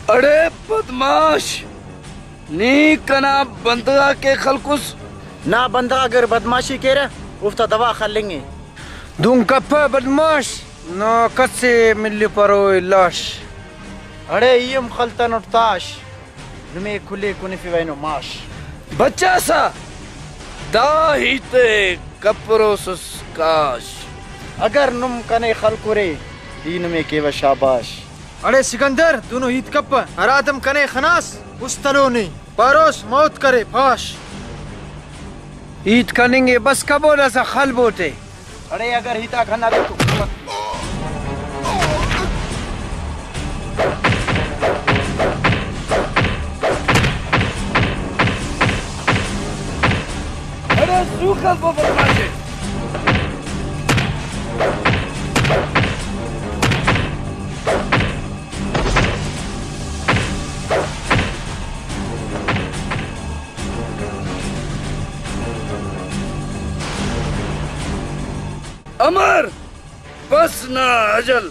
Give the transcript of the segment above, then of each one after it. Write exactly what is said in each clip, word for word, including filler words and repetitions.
اڑے بدمعاش، نی کنا بندغ آک ءِ خلکس۔ نا بندغ اگر بدمعاشی کیرہ، اوفتا دوا خلنگے۔ دہن کپہ بدمعاش، نا کس ءِ ملپروئے لاش۔ اڑے ای ہم خلتنٹ تاش، نمے کل ءِ کنفیوہ اینو ماش۔ بچاسا دا ہیت ءِ کپروسس کاش۔ اگر نم کنے خلکرے، ای نمے کیوہ شاباش۔ اڑے سکندر، دنو ہیت کپہ، ہرادم کنے خناس، است ہلو نے، پاروس موت کرے پاش۔ ہیت کننگے بس کبو، داسہ خل بوٹے۔ اڑے اگر ہیتاک ہندا دے تو۔ اڑے زو خل بو بدمعاشے۔ امر بس نا اجل،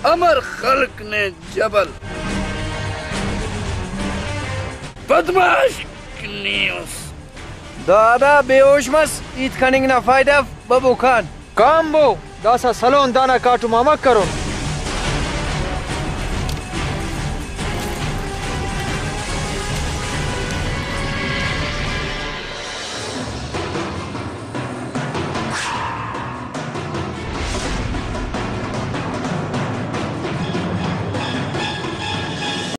امر خلق نے جبل۔ بدمعاش نی اس۔ دادا بے ہوش مس، ہیت کننگ نا فائدہ اف، ببو کان۔ کامبو، داسہ سلون دانا کاٹم آ مک کرون۔